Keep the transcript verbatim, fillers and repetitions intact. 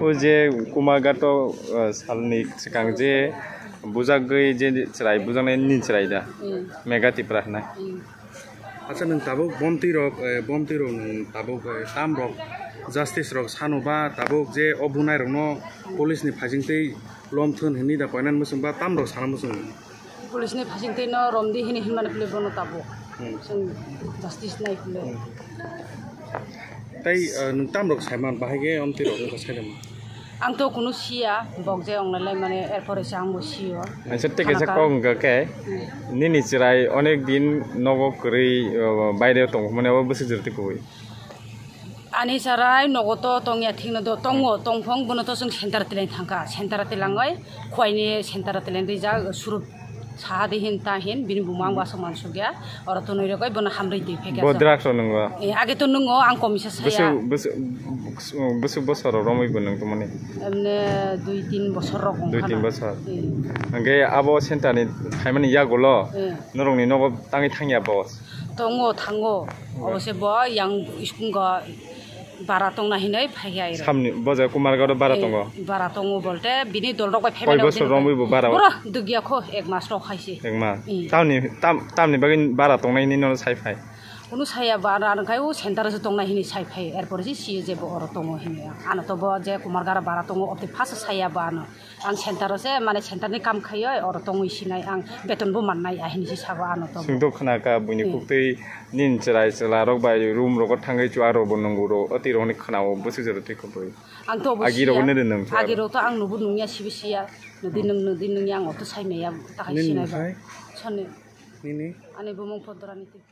O je Kumarghato, uh, salni swkang je bujagwi je chwrai, bujaknai ni chwrai da? Hmm. Mega Tipra hwnwi. Hmm. Acha, nwng tabuk bomtwi rok, eh, bomtwi rok nwng tabuk, eh, tam rok justice rok sano ba tabuk je o bunai rokno police ni phajing twi lom thun hwnwi da koinan muchung ba tam rok sana muchung? Police ni phajing twi no romdi hini hinmani pili bono tabuk. Hmm. Chwng justice nai pili. Hmm. Tai, eh, nwng tam rok saiman bahai ge omtwi rok wngkha saidama? Ang to kunu siya, bok je ong lai mane, erpore se ang bo siyo. Acha, tei kaisa kok wngkha khe, nini chwrai onek din nogo kwrwi, uh, baire tong mane, abo bwswk jora tei kubui? Ani chwrai nogo to tongya thikno do, tongo, tongphong bono to chwng center tilang thangkha, center tilangoi, khwaini center tilang rijak, surup Saha di hin ta hin, bini buma ang wasuk mansuk ya. Oro to nui rokoi bono hamri di phek ya. Bo drugs rok nungo? Eh, age to nungo, ang komisa saya. Bwswk, bwswk, bwswk bosor rok romwi bo nung tongmani? Emne dui tin bosor rok wng khana. Dui tin bosor. Eh. Hingke abo center ni phaimani yagulo, eh, norokni nogo tangwi thangya boss? Tongo, thango. Oh. Obo se bo yang iskungo bara tongna hinwi phaiya iro. Samni, bo jaga Kumarghat o bara, eh, tongo? Bara tongo bolte, bini dol rok bai phaibai. Koi bosor romwi bo bara o? Boro dugya kho, ek mas rok hai se. Ek mas? Hmm. Tamni, tam, tamni bagwi bara tongnai hinwi nono sai phai? Kunu saya bara, ano khai o center o se tongnai hinwi sai phai, erpore se siyo je bo oro tongo hinwi. Ano to bo je Kumarghat o bara tongo, oboni first saya bo ano. Ang center o se, mane center ni kam khaiyo, oro tongwi sinai ang beton bo mannai, ahini se sago ano to. Singto khna kha buini, hmm, kuktwi nini chwrai chwla rok bai room rogo thangwi chuwa rok bo nungo ro, oti rok ni khna o bwswk jora twi kubui. Ang to bo agi rok siya. Nini nung chuwa agi rok to ang nubu nungya sibi siya. Nodi nung, nodi nungya ang oto sai maya takai sinai ba. Nini mung khai? Soni. Nini? Ani bumung Podrani twi.